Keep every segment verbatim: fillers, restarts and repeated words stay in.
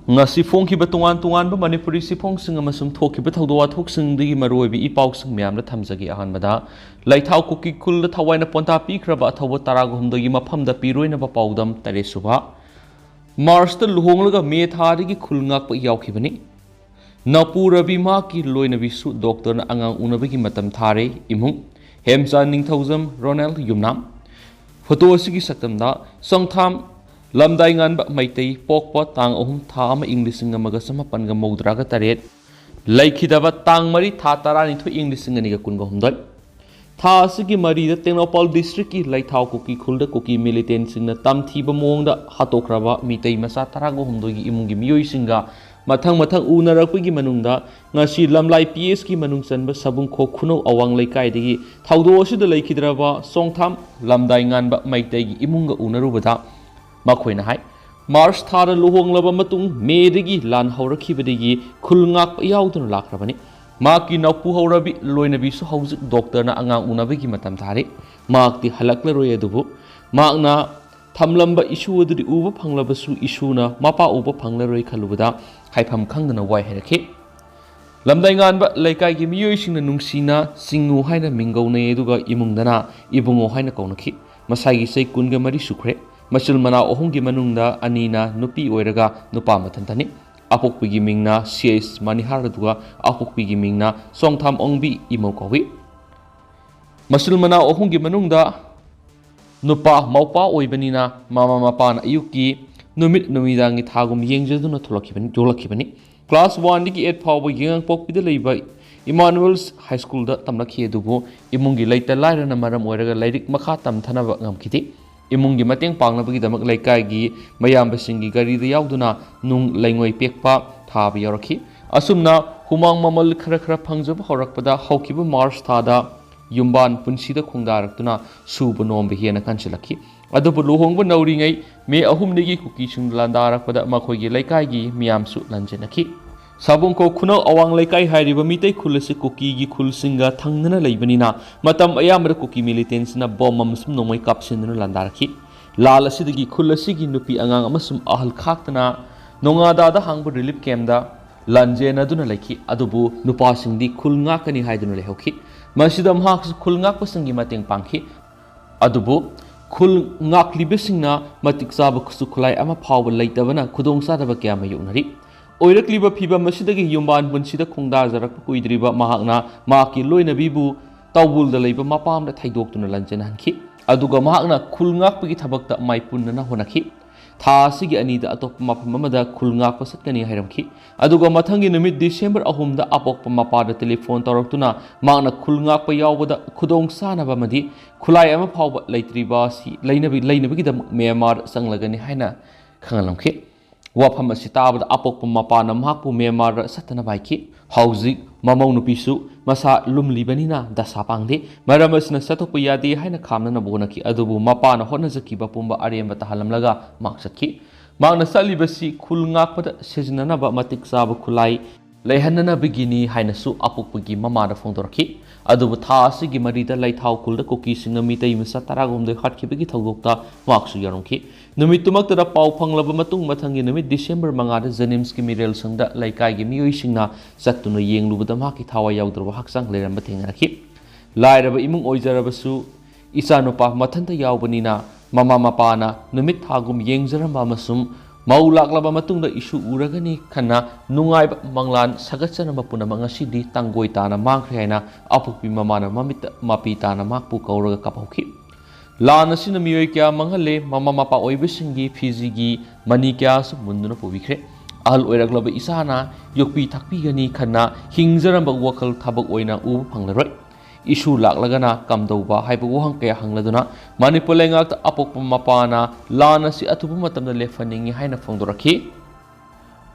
ꯉꯁꯤ ꯐꯣꯡꯈꯤꯕ ꯇꯣꯉꯥꯟ ꯇꯣꯉꯥꯟꯕ ꯃꯅꯤꯄꯨꯔꯤ ꯆꯦꯐꯣꯡꯁꯤꯡ ꯑꯃꯁꯨꯡ ꯊꯣꯛꯈꯤꯕ ꯊꯧꯗꯣꯛ ꯋꯥꯊꯣꯛꯁꯤꯡꯗꯒꯤ ꯃꯔꯨꯑꯣꯏꯕ ꯏ ꯄꯥꯎꯁꯤꯡ ꯃꯌꯥꯝꯗ ꯊꯝꯖꯒꯦ꯫ ꯑꯍꯥꯟꯕꯗ, ꯂꯩꯊꯥꯎ ꯀꯨꯀꯤ ꯈꯨꯜꯗ ꯊꯋꯥꯏꯅ ꯄꯣꯟꯊꯥ ꯄꯤꯈ꯭ꯔꯕ ꯑꯊꯧꯕ ꯇꯔꯥꯒ ꯍꯨꯝꯗꯣꯏꯒꯤ ꯃꯐꯝꯗ ꯄꯤꯔꯣꯏꯅꯕ ꯄꯥꯎꯗꯝ꯫ ꯇꯔꯦꯠꯁꯨꯕ, ꯃꯥꯔꯆꯇ ꯂꯨꯍꯣꯡꯂꯒ ꯃꯦ ꯊꯥꯗꯒꯤ ꯈꯨꯜ ꯉꯥꯛꯄ ꯌꯥꯎꯈꯤꯕꯅꯤ꯫ ꯅꯥꯄꯨ ꯔꯕꯤ ꯃꯍꯥꯛꯀꯤ ꯂꯣꯏꯅꯕꯤꯁꯨ ꯗꯣꯛꯇꯔꯅ ꯑꯉꯥꯡ ꯎꯅꯕꯒꯤ ꯃꯇꯝ ꯊꯥꯔꯦ꯫ ꯏꯃꯨꯡ: ꯍꯦꯝꯆꯥꯟ ꯅꯤꯡꯊꯧꯖꯝ, ꯔꯣꯅꯦꯜ ꯌꯨꯝꯅꯥꯝ꯫ ꯐꯣꯇꯣ ꯑꯁꯤꯒꯤ ꯁꯛꯇꯝꯗ: ꯁꯣꯡꯊꯥꯝ ꯂꯝꯗꯥꯏ ꯉꯥꯟꯕ ꯃꯩꯇꯩ, ꯄꯣꯛꯄ ꯇꯥꯡ ꯑꯍꯨꯝ ꯊꯥ ꯑꯃ ꯏꯪ ꯂꯤꯁꯤꯡ ꯑꯃꯒ ꯆꯃꯥꯄꯟꯒ ꯃꯧꯗ꯭ꯔꯥꯒ ꯇꯔꯦꯠ, ꯂꯩꯈꯤꯗꯕ ꯇꯥꯡ ꯃꯔꯤ ꯊꯥ ꯇꯔꯥꯅꯤꯊꯣꯏ ꯏꯪ ꯂꯤꯁꯤꯡ ꯑꯅꯤꯒ ꯀꯨꯟꯒ ꯍꯨꯝꯗꯣꯏ꯫ ꯊꯥ ꯑꯁꯤꯒꯤ ꯃꯔꯤꯗ ꯇꯦꯡꯅꯧꯄꯥꯜ ꯗꯤꯁꯇ꯭ꯔꯤꯛꯀꯤ ꯂꯩꯊꯥꯎ ꯀꯨꯀꯤ ꯈꯨꯜꯗ ꯀꯨꯀꯤ ꯃꯤꯂꯤꯇꯦꯟꯁꯤꯡꯅ ꯇꯝꯊꯤꯕ ꯃꯑꯣꯡꯗ ꯍꯥꯠꯇꯣꯛꯈ꯭ꯔꯕ ꯃꯤꯇꯩ ꯃꯆꯥ ꯇꯔꯥꯒ ꯍꯨꯝꯗꯣꯏꯒꯤ ꯏꯃꯨꯡꯒꯤ ꯃꯤꯑꯣꯏꯁꯤꯡꯒ ꯃꯊꯪ ꯃꯊꯪ ꯎꯅꯔꯛꯄꯒꯤ ꯃꯅꯨꯡꯗ ꯉꯁꯤ ꯂꯝꯂꯥꯏ ꯄꯤ ꯑꯦꯁꯀꯤ ꯃꯅꯨꯡ ꯆꯟꯕ ꯁꯕꯨꯡꯈꯣꯛ ꯈꯨꯅꯧ ꯑꯋꯥꯡ ꯂꯩꯀꯥꯏꯗꯒꯤ ꯊꯧꯗꯣꯛ ꯑꯁꯤꯗ ꯂꯩꯈꯤꯗ꯭ꯔꯕ ꯁꯣꯡꯊꯥꯝ ꯂꯝꯗꯥꯏ ꯉꯥꯟꯕ ꯃꯩꯇꯩꯒꯤ ꯏꯃꯨꯡꯒ ꯎꯅꯔꯨꯕꯗ ꯃꯈꯣꯏꯅ ꯍꯥꯏ, ꯃꯥꯔꯆ ꯊꯥꯗ ꯂꯨꯍꯣꯡꯂꯕ ꯃꯇꯨꯡ ꯃꯦꯗꯒꯤ ꯂꯥꯟ ꯍꯧꯔꯛꯈꯤꯕꯗꯒꯤ ꯈꯨꯜ ꯉꯥꯛꯄ ꯌꯥꯎꯗꯨꯅ ꯂꯥꯛꯈ꯭ꯔꯕꯅꯤ꯫ ꯃꯍꯥꯛꯀꯤ ꯅꯥꯎꯄꯨ ꯍꯧꯔꯕꯤ ꯂꯣꯏꯅꯕꯤꯁꯨ ꯍꯧꯖꯤꯛ ꯗꯣꯛꯇꯔꯅ ꯑꯉꯥꯡ ꯎꯅꯕꯒꯤ ꯃꯇꯝ ꯊꯥꯔꯤ꯫ ꯃꯍꯥꯛꯇꯤ ꯍꯜꯂꯛꯂꯔꯣꯏ, ꯑꯗꯨꯕꯨ ꯃꯍꯥꯛꯅ ꯊꯝꯂꯝꯕ ꯏꯁꯨ ꯑꯗꯨꯗꯤ ꯎꯕ ꯐꯪꯂꯕꯁꯨ ꯏꯁꯨꯅ ꯃꯄꯥ ꯎꯕ ꯐꯪꯂꯔꯣꯏ ꯈꯜꯂꯨꯕꯗ ꯍꯥꯏꯐꯝ ꯈꯪꯗꯅ ꯋꯥꯏ ꯍꯥꯏꯔꯛꯈꯤ꯫ ꯂꯝꯗꯥꯏꯉꯥꯟꯕ ꯂꯩꯀꯥꯏꯒꯤ ꯃꯤꯑꯣꯏꯁꯤꯡꯅ ꯅꯨꯡꯁꯤꯅ ꯆꯤꯡꯉꯨ ꯍꯥꯏꯅ ꯃꯤꯡꯒꯧꯅꯩ, ꯑꯗꯨꯒ ꯏꯃꯨꯡꯗꯅ ꯏꯕꯨꯡꯉꯣ ꯍꯥꯏꯅ ꯀꯧꯅꯈꯤ꯫ ꯃꯁꯥꯒꯤ ꯆꯍꯤ ꯀꯨꯟꯒ ꯃꯔꯤ ꯁꯨꯈ꯭ꯔꯦ꯫ ꯃꯆꯤꯜ ꯃꯅꯥꯎ ꯑꯍꯨꯝꯒꯤ ꯃꯅꯨꯡꯗ ꯑꯅꯤꯅ ꯅꯨꯄꯤ ꯑꯣꯏꯔꯒ ꯅꯨꯄꯥ ꯃꯊꯟꯇꯅꯤ꯫ ꯑꯄꯣꯛꯄꯤꯒꯤ ꯃꯤꯡꯅ ꯁꯤ ꯑꯦꯁ ꯃꯅꯤꯍꯥꯔ, ꯑꯗꯨꯒ ꯑꯄꯣꯛꯄꯤꯒꯤ ꯃꯤꯡꯅ ꯁꯣꯡꯊꯥꯝ ꯑꯣꯡꯕꯤ ꯏꯃꯧ ꯀꯧꯏ꯫ ꯃꯆꯤꯜ ꯃꯅꯥꯎ ꯑꯍꯨꯝꯒꯤ ꯃꯅꯨꯡꯗ ꯅꯨꯄꯥ ꯃꯧꯄꯥ ꯑꯣꯏꯕꯅꯤꯅ ꯃꯃꯥ ꯃꯄꯥꯅ ꯑꯌꯨꯛꯀꯤ ꯅꯨꯃꯤꯠ ꯅꯨꯃꯤꯗꯥꯡꯒꯤ ꯊꯥꯒꯨꯝ ꯌꯦꯡꯖꯗꯨꯅ ꯊꯣꯛꯂꯛꯈꯤꯕꯅꯤ, ꯌꯣꯛꯂꯛꯈꯤꯕꯅꯤ꯫ ꯀ꯭ꯂꯥꯁ ꯋꯥꯟꯗꯒꯤ ꯑꯩꯠ ꯐꯥꯎꯕ ꯌꯦꯉꯥꯡꯄꯣꯛꯄꯤꯗ ꯂꯩꯕ ꯏꯃꯥꯅꯨꯋꯦꯜꯁ ꯍꯥꯏ ꯁ꯭ꯀꯨꯜꯗ ꯇꯝꯂꯛꯈꯤ, ꯑꯗꯨꯕꯨ ꯏꯃꯨꯡꯒꯤ ꯂꯩꯇ ꯂꯥꯏꯔꯅ ꯃꯔꯝ ꯑꯣꯏꯔꯒ ꯂꯥꯏꯔꯤꯛ ꯃꯈꯥ ꯇꯝꯊꯅꯕ ꯉꯝꯈꯤꯗꯦ꯫ ꯏꯃꯨꯡꯒꯤ ꯃꯇꯦꯡ ꯄꯥꯡꯅꯕꯒꯤꯗꯃꯛ ꯂꯩꯀꯥꯏꯒꯤ ꯃꯌꯥꯝꯕꯁꯤꯡꯒꯤ ꯒꯥꯔꯤꯗ ꯌꯥꯎꯗꯨꯅ ꯅꯨꯡ ꯂꯩꯉꯣꯏ ꯄꯦꯛꯄ ꯊꯥꯕ ꯌꯥꯎꯔꯛꯈꯤ꯫ ꯑꯁꯨꯝꯅ ꯍꯨꯃꯥꯡ ꯃꯃꯜ ꯈꯔ ꯈꯔ ꯐꯪꯖꯕ ꯍꯧꯔꯛꯄꯗ ꯍꯧꯈꯤꯕ ꯃꯥꯔꯆ ꯊꯥꯗ ꯌꯨꯝꯕꯥꯟ ꯄꯨꯟꯁꯤꯗ ꯈꯣꯡꯗꯥꯔꯛꯇꯨꯅ ꯁꯨꯕ ꯅꯣꯝꯕ ꯍꯦꯟꯅ ꯀꯟꯁꯤꯜꯂꯛꯈꯤ꯫ ꯑꯗꯨꯕꯨ ꯂꯨꯍꯣꯡꯕ ꯅꯧꯔꯤꯉꯩ ꯃꯦ ꯑꯍꯨꯝꯗꯒꯤ ꯀꯨꯀꯤꯁꯤꯡ ꯂꯥꯟꯗꯥꯔꯛꯄꯗ ꯃꯈꯣꯏꯒꯤ ꯂꯩꯀꯥꯏꯒꯤ ꯃꯤꯌꯥꯝꯁꯨ ꯂꯥꯟꯖꯦꯟꯅꯈꯤ꯫ ꯁꯥꯕꯨꯡꯈꯣꯛ ꯈꯨꯅꯧ ꯑꯋꯥꯡ ꯂꯩꯀꯥꯏ ꯍꯥꯏꯔꯤꯕ ꯃꯤꯇꯩ ꯈꯨꯜ ꯑꯁꯤ ꯀꯨꯀꯤꯒꯤ ꯈꯨꯜꯁꯤꯡꯒ ꯊꯪꯅꯅ ꯂꯩꯕꯅꯤꯅ ꯃꯇꯝ ꯑꯌꯥꯝꯕꯗ ꯀꯨꯀꯤ ꯃꯤꯂꯤꯇꯦꯟꯁꯤꯅ ꯕꯣꯝ ꯑꯃꯁꯨꯡ ꯅꯣꯡꯃꯩ ꯀꯥꯞꯁꯤꯟꯗꯨꯅ ꯂꯥꯟꯗꯥꯔꯛꯈꯤ꯫ ꯂꯥꯟ ꯑꯁꯤꯗꯒꯤ ꯈꯨꯜ ꯑꯁꯤꯒꯤ ꯅꯨꯄꯤ ꯑꯉꯥꯡ ꯑꯃꯁꯨꯡ ꯑꯍꯜ ꯈꯥꯛꯇꯅ ꯅꯣꯉꯥꯗꯥꯗ ꯍꯥꯡꯕ ꯔꯤꯂꯤꯐ ꯀꯦꯝꯞꯇ ꯂꯥꯟꯖꯦꯟꯅꯗꯨꯅ ꯂꯩꯈꯤ꯫ ꯑꯗꯨꯕꯨ ꯅꯨꯄꯥꯁꯤꯡꯗꯤ ꯈꯨꯜ ꯉꯥꯛꯀꯅꯤ ꯍꯥꯏꯗꯨꯅ ꯂꯩꯍꯧꯈꯤ꯫ ꯃꯁꯤꯗ ꯃꯍꯥꯛꯁꯨ ꯈꯨꯜ ꯉꯥꯛꯄꯁꯤꯡꯒꯤ ꯃꯇꯦꯡ ꯄꯥꯡꯈꯤ꯫ ꯑꯗꯨꯕꯨ ꯈꯨꯜ ꯉꯥꯛꯂꯤꯕꯁꯤꯡꯅ ꯃꯇꯤꯛ ꯆꯥꯕ ꯈꯨꯠꯁꯨ ꯈꯨꯠꯂꯥꯏ ꯑꯃ ꯐꯥꯎꯕ ꯂꯩꯇꯕꯅ ꯈꯨꯗꯣꯡꯆꯥꯗꯕ ꯀꯌꯥ ꯃꯥꯌꯣꯛꯅꯔꯤ꯫ ꯑꯣꯏꯔꯛꯂꯤꯕ ꯐꯤꯚꯝ ꯑꯁꯤꯗꯒꯤ ꯌꯨꯝꯕꯥꯟ ꯄꯨꯟꯁꯤꯗ ꯈꯣꯡꯗꯥꯖꯔꯛꯄ ꯀꯨꯏꯗ꯭ꯔꯤꯕ ꯃꯍꯥꯛꯅ ꯃꯍꯥꯛꯀꯤ ꯂꯣꯏꯅꯕꯤꯕꯨ ꯇꯥꯎꯕꯨꯜꯗ ꯂꯩꯕ ꯃꯄꯥꯝꯗ ꯊꯩꯗꯣꯛꯇꯨꯅ ꯂꯥꯟꯖꯦꯟꯅꯍꯟꯈꯤ꯫ ꯑꯗꯨꯒ ꯃꯍꯥꯛꯅ ꯈꯨꯜ ꯉꯥꯛꯄꯒꯤ ꯊꯕꯛꯇ ꯃꯥꯏꯄꯨꯅꯅ ꯍꯣꯠꯅꯈꯤ꯫ ꯊꯥ ꯑꯁꯤꯒꯤ ꯑꯅꯤꯗ ꯑꯇꯣꯞꯄ ꯃꯐꯝ ꯑꯃꯗ ꯈꯨꯜ ꯉꯥꯛꯄ ꯆꯠꯀꯅꯤ ꯍꯥꯏꯔꯝꯈꯤ꯫ ꯑꯗꯨꯒ ꯃꯊꯪꯒꯤ ꯅꯨꯃꯤꯠ ꯗꯤꯁꯦꯝꯕꯔ ꯑꯍꯨꯝꯗ ꯑꯄꯣꯛꯄ ꯃꯄꯥꯗ ꯇꯦꯂꯤꯐꯣꯟ ꯇꯧꯔꯛꯇꯨꯅ ꯃꯍꯥꯛꯅ ꯈꯨꯜ ꯉꯥꯛꯄ ꯌꯥꯎꯕꯗ ꯈꯨꯗꯣꯡ ꯆꯥꯅꯕ ꯑꯃꯗꯤ ꯈꯨꯠꯂꯥꯏ ꯑꯃ ꯐꯥꯎꯕ ꯂꯩꯇ꯭ꯔꯤꯕ ꯑꯁꯤ ꯂꯩꯅꯕ-, ꯂꯩꯅꯕꯒꯤꯗꯃꯛ ꯃ꯭ꯌꯥꯟꯃꯥꯔ ꯆꯪꯂꯒꯅꯤ ꯍꯥꯏꯅ ꯈꯪꯍꯜꯂꯝꯈꯤ꯫ ꯋꯥꯐꯝ ꯑꯁꯤ ꯇꯥꯕꯗ ꯑꯄꯣꯛꯄ ꯃꯄꯥꯅ ꯃꯍꯥꯛꯄꯨ ꯃ꯭ꯌꯥꯟꯃꯥꯔꯗ ꯆꯠꯇꯅꯕ ꯍꯥꯏꯈꯤ꯫ ꯍꯧꯖꯤꯛ ꯃꯃꯧ ꯅꯨꯄꯤꯁꯨ ꯃꯁꯥ ꯂꯨꯝꯂꯤꯕꯅꯤꯅ ꯗꯁꯥ ꯄꯥꯡꯗꯦ꯫ ꯃꯔꯝ ꯑꯁꯤꯅ ꯆꯠꯊꯣꯛꯄ ꯌꯥꯗꯦ ꯍꯥꯏꯅ ꯈꯥꯝꯅꯅꯕ ꯍꯣꯠꯅꯈꯤ꯫ ꯑꯗꯨꯕꯨ ꯃꯄꯥꯅ ꯍꯣꯠꯅꯖꯈꯤꯕ ꯄꯨꯝꯕ ꯑꯔꯦꯝꯕ ꯇꯥꯍꯜꯂꯝꯂꯒ ꯃꯍꯥꯛ ꯆꯠꯈꯤ꯫ ꯃꯍꯥꯛꯅ ꯆꯠꯂꯤꯕꯁꯤ ꯈꯨꯜ ꯉꯥꯛꯄꯗ ꯁꯤꯖꯤꯟꯅꯅꯕ ꯃꯇꯤꯛ ꯆꯥꯕ ꯈꯨꯠꯂꯥꯏ ꯂꯩꯍꯟꯅꯅꯕꯒꯤꯅꯤ ꯍꯥꯏꯅꯁꯨ ꯑꯄꯣꯛꯄꯒꯤ ꯃꯃꯥꯗ ꯐꯣꯡꯗꯣꯔꯛꯈꯤ꯫ ꯑꯗꯨꯕꯨ ꯊꯥ ꯑꯁꯤꯒꯤ ꯃꯔꯤꯗ ꯂꯩꯊꯥꯎ ꯈꯨꯜꯗ ꯀꯨꯀꯤꯁꯤꯡꯅ ꯃꯤꯇꯩ ꯃꯆꯥ ꯇꯔꯥꯍꯨꯝꯗꯣꯏ ꯍꯥꯠꯈꯤꯕꯒꯤ ꯊꯧꯗꯣꯛꯇ ꯃꯍꯥꯛꯁꯨ ꯌꯥꯎꯔꯝꯈꯤ꯫ ꯅꯨꯃꯤꯠꯇꯨꯃꯛꯇꯗ ꯄꯥꯎ ꯐꯪꯂꯕ ꯃꯇꯨꯡ, ꯃꯊꯪꯒꯤ ꯅꯨꯃꯤꯠ ꯗꯤꯁꯦꯝꯕꯔ ꯃꯉꯥꯗ ꯖꯦꯅꯤꯝꯁꯀꯤ ꯃꯤꯔꯦꯜ ꯁꯪꯗ ꯂꯩꯀꯥꯏꯒꯤ ꯃꯤꯑꯣꯏꯁꯤꯡꯅ ꯆꯠꯇꯨꯅ ꯌꯦꯡꯂꯨꯕꯗ ꯃꯍꯥꯛꯀꯤ ꯊꯋꯥꯏ ꯌꯥꯎꯗ꯭ꯔꯕ ꯍꯛꯆꯥꯡ ꯂꯩꯔꯝꯕ ꯊꯦꯡꯅꯔꯛꯈꯤ꯫ ꯂꯥꯏꯔꯕ ꯏꯃꯨꯡ ꯑꯣꯏꯖꯔꯕꯁꯨ, ꯏꯆꯥꯅꯨꯄꯥ ꯃꯊꯟꯇ ꯌꯥꯎꯕꯅꯤꯅ ꯃꯃꯥ ꯃꯄꯥꯅ ꯅꯨꯃꯤꯠ ꯊꯥꯒꯨꯝ ꯌꯦꯡꯖꯔꯝꯕ ꯑꯃꯁꯨꯡ ꯃꯧ ꯂꯥꯛꯂꯕ ꯃꯇꯨꯡꯗ ꯏꯁꯨ ꯎꯔꯒꯅꯤ ꯈꯟꯅ ꯅꯨꯡꯉꯥꯏꯕ ꯃꯪꯂꯥꯟ ꯁꯥꯒꯠꯆꯔꯝꯕ ꯄꯨꯝꯅꯃꯛ ꯉꯁꯤꯗꯤ ꯇꯥꯡꯒꯣꯏ ꯇꯥꯅ ꯃꯥꯡꯈ꯭ꯔꯦ ꯍꯥꯏꯅ ꯑꯄꯣꯛꯄꯤ ꯃꯃꯥꯅ ꯃꯃꯤꯠꯇ ꯃꯄꯤ ꯇꯥꯅ ꯃꯍꯥꯛꯄꯨ ꯀꯧꯔꯒ ꯀꯞꯍꯧꯈꯤ꯫ ꯂꯥꯟ ꯑꯁꯤꯅ ꯃꯤꯑꯣꯏ ꯀꯌꯥ ꯃꯥꯡꯍꯜꯂꯦ, ꯃꯃꯥ ꯃꯄꯥ ꯑꯣꯏꯕꯁꯤꯡꯒꯤ ꯐꯤꯖꯤꯒꯤ ꯃꯅꯤ ꯀꯌꯥꯁꯨ ꯃꯨꯟꯗꯨꯅ ꯄꯨꯕꯤꯈ꯭ꯔꯦ꯫ ꯑꯍꯜ ꯑꯣꯏꯔꯛꯂꯕ ꯏꯆꯥꯅ ꯌꯣꯛꯄꯤ ꯊꯥꯛꯄꯤꯒꯅꯤ ꯈꯟꯅ ꯍꯤꯡꯖꯔꯝꯕ ꯋꯥꯈꯜ ꯊꯕꯛ ꯑꯣꯏꯅ ꯎꯕ ꯐꯪꯂꯔꯣꯏ꯫ ꯏꯁꯨ ꯂꯥꯛꯂꯒꯅ ꯀꯝꯗꯧꯕ ꯍꯥꯏꯕ ꯋꯥꯍꯪ ꯀꯌꯥ ꯍꯪꯂꯗꯨꯅ ꯃꯅꯤꯄꯨꯔ ꯂꯩꯉꯥꯛꯇ ꯑꯄꯣꯛꯄ ꯃꯄꯥꯅ ꯂꯥꯟ ꯑꯁꯤ ꯑꯊꯨꯕ ꯃꯇꯝꯗ ꯂꯦꯞꯍꯟꯅꯤꯡꯏ ꯍꯥꯏꯅ ꯐꯣꯡꯗꯣꯔꯛꯈꯤ꯫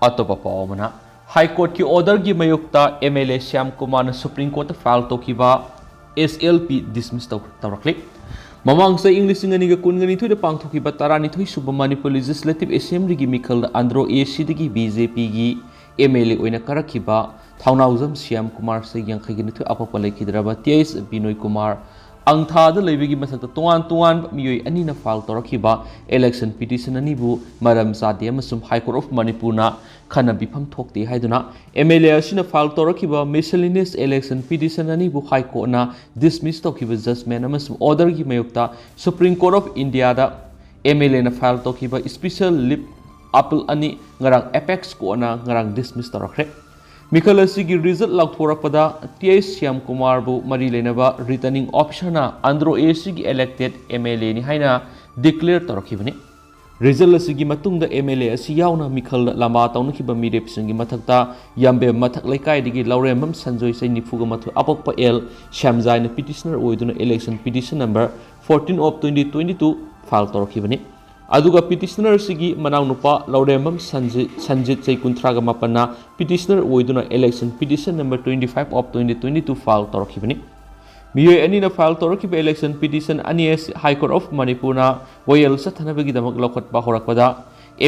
ꯑꯇꯣꯞꯄ ꯄꯥꯎ ꯑꯃꯅ, ꯍꯥꯏ ꯀꯣꯔꯠꯀꯤ ꯑꯣꯔꯗꯔꯒꯤ ꯃꯥꯌꯣꯛꯇ ꯑꯦꯝ ꯑꯦꯜ ꯑꯦ ꯁ꯭ꯌꯥꯝ ꯀꯨꯃꯥꯔꯅ ꯁꯨꯄ꯭ꯔꯤꯝ ꯀꯣꯔꯠꯇ ꯐꯥꯏꯜ ꯇꯧꯈꯤꯕ ꯑꯦꯁ ꯑꯦꯜ ꯄꯤ ꯗꯤꯁꯃꯤꯁ ꯇꯧ-, ꯇꯧꯔꯛꯂꯤ꯫ ꯃꯃꯥꯡ ꯆꯍꯤ ꯏꯪ ꯂꯤꯁꯤꯡ ꯑꯅꯤꯒ ꯀꯨꯟꯒ ꯅꯤꯊꯣꯏꯗ ꯄꯥꯡꯊꯣꯛꯈꯤꯕ ꯇꯔꯥꯅꯤꯊꯣꯏ ꯁꯨꯕ ꯃꯅꯤꯄꯨꯔ ꯂꯦꯖꯤꯁꯂꯦꯇꯤꯚ ꯑꯦꯁꯦꯝꯕ꯭ꯂꯤꯒꯤ ꯃꯤꯈꯜꯗ ꯑꯟꯗ꯭ꯔꯣ ꯑꯦ ꯁꯤꯗꯒꯤ ꯕꯤ ꯖꯦ ꯄꯤꯒꯤ ꯑꯦꯝ ꯑꯦꯜ ꯑꯦ ꯑꯣꯏꯅ ꯀꯥꯔꯛꯈꯤꯕ ꯊꯧꯅꯥꯎꯖꯝ ꯁ꯭ꯌꯥꯝ ꯀꯨꯃꯥꯔ ꯆꯍꯤ ꯌꯥꯡꯈꯩꯒ ꯅꯤꯊꯣꯏ ꯑꯄꯣꯛꯄ ꯂꯩꯈꯤꯗ꯭ꯔꯕ ꯇꯤ ꯑꯩꯆ ꯕꯤꯅꯣꯏ ꯀꯨꯃꯥꯔ ꯑꯪꯊꯥꯗ ꯂꯩꯕꯒꯤ ꯃꯊꯛꯇ ꯇꯣꯉꯥꯟ ꯇꯣꯉꯥꯟꯕ ꯃꯤꯑꯣꯏ ꯑꯅꯤꯅ ꯐꯥꯏꯜ ꯇꯧꯔꯛꯈꯤꯕ election petition ꯑꯅꯤꯕꯨ ꯃꯔꯝ ꯆꯥꯗꯦ ꯑꯃꯁꯨꯡ High Court of ꯃꯅꯤꯄꯨꯔꯅ ꯈꯟꯅꯕꯤꯐꯝ ꯊꯣꯛꯇꯦ ꯍꯥꯏꯗꯨꯅ MLA ꯑꯁꯤꯅ ꯐꯥꯏꯜ ꯇꯧꯔꯛꯈꯤꯕ miscellaneous election petition ꯑꯅꯤꯕꯨ High Courtꯅ dismiss ꯇꯧꯈꯤꯕ judgment ꯑꯃꯁꯨꯡ orderꯒꯤ ꯃꯥꯌꯣꯛꯇ Supreme Court of Indiaꯗ MLAꯅ ꯐꯥꯏꯜ ꯇꯧꯈꯤꯕ special leave appeal ꯑꯅꯤ ꯉꯔꯥꯡ Apex Courtꯅ ꯉꯔꯥꯡ dismiss ꯇꯧꯔꯛꯈ꯭ꯔꯦ꯫ ꯃꯤꯈꯜ ꯑꯁꯤꯒꯤ result ꯂꯥꯎꯊꯣꯔꯛꯄꯗ T H ꯁ꯭ꯌꯥꯝ ꯀꯨꯃꯥꯔꯕꯨ ꯃꯔꯤ ꯂꯩꯅꯕ returning officerꯅ ꯑꯟꯗ꯭ꯔꯣ ACꯒꯤ elected MLAꯅꯤ ꯍꯥꯏꯅ declare ꯇꯧꯔꯛꯈꯤꯕꯅꯤ꯫ Result ꯑꯁꯤꯒꯤ ꯃꯇꯨꯡꯗ MLA ꯑꯁꯤ ꯌꯥꯎꯅ ꯃꯤꯈꯜꯗ ꯂꯝꯕꯥ ꯇꯧꯅꯈꯤꯕ ꯃꯤꯔꯦꯞꯁꯤꯡꯒꯤ ꯃꯊꯛꯇ ꯌꯥꯝꯕꯦꯝ ꯃꯊꯛ ꯂꯩꯀꯥꯏꯗꯒꯤ ꯂꯧꯔꯦꯝꯕꯝ ꯁꯟꯖꯣꯏ, ꯆꯍꯤ ꯅꯤꯐꯨꯒ ꯃꯥꯊꯣꯏ, ꯑꯄꯣꯛꯄ ꯑꯦꯜ ꯁ꯭ꯌꯥꯝꯖꯥꯏꯅ petitioner ꯑꯣꯏꯗꯨꯅ election petition number fourteen of twenty twenty two file ꯇꯧꯔꯛꯈꯤꯕꯅꯤ꯫ ꯑꯗꯨꯒ petitioner ꯑꯁꯤꯒꯤ ꯃꯅꯥꯎꯅꯨꯄꯥ ꯂꯧꯔꯦꯝꯕꯝ ꯁꯟꯖꯤꯠ, ꯁꯟꯖꯤꯠ, ꯆꯍꯤ ꯀꯨꯟꯊ꯭ꯔꯥꯒ ꯃꯥꯄꯟꯅ petitioner ꯑꯣꯏꯗꯨꯅ election petition number twenty five of twenty twenty two file ꯇꯧꯔꯛꯈꯤꯕꯅꯤ꯫ ꯃꯤꯑꯣꯏ ꯑꯅꯤꯅ ꯐꯥꯏꯜ ꯇꯧꯔꯛꯈꯤꯕ election petition ꯑꯅꯤ ꯑꯁꯤ High Court of ꯃꯅꯤꯄꯨꯔꯅ ꯋꯥꯌꯦꯜ ꯆꯠꯊꯅꯕꯒꯤꯗꯃꯛ ꯂꯧꯈꯠꯄ ꯍꯧꯔꯛꯄꯗ,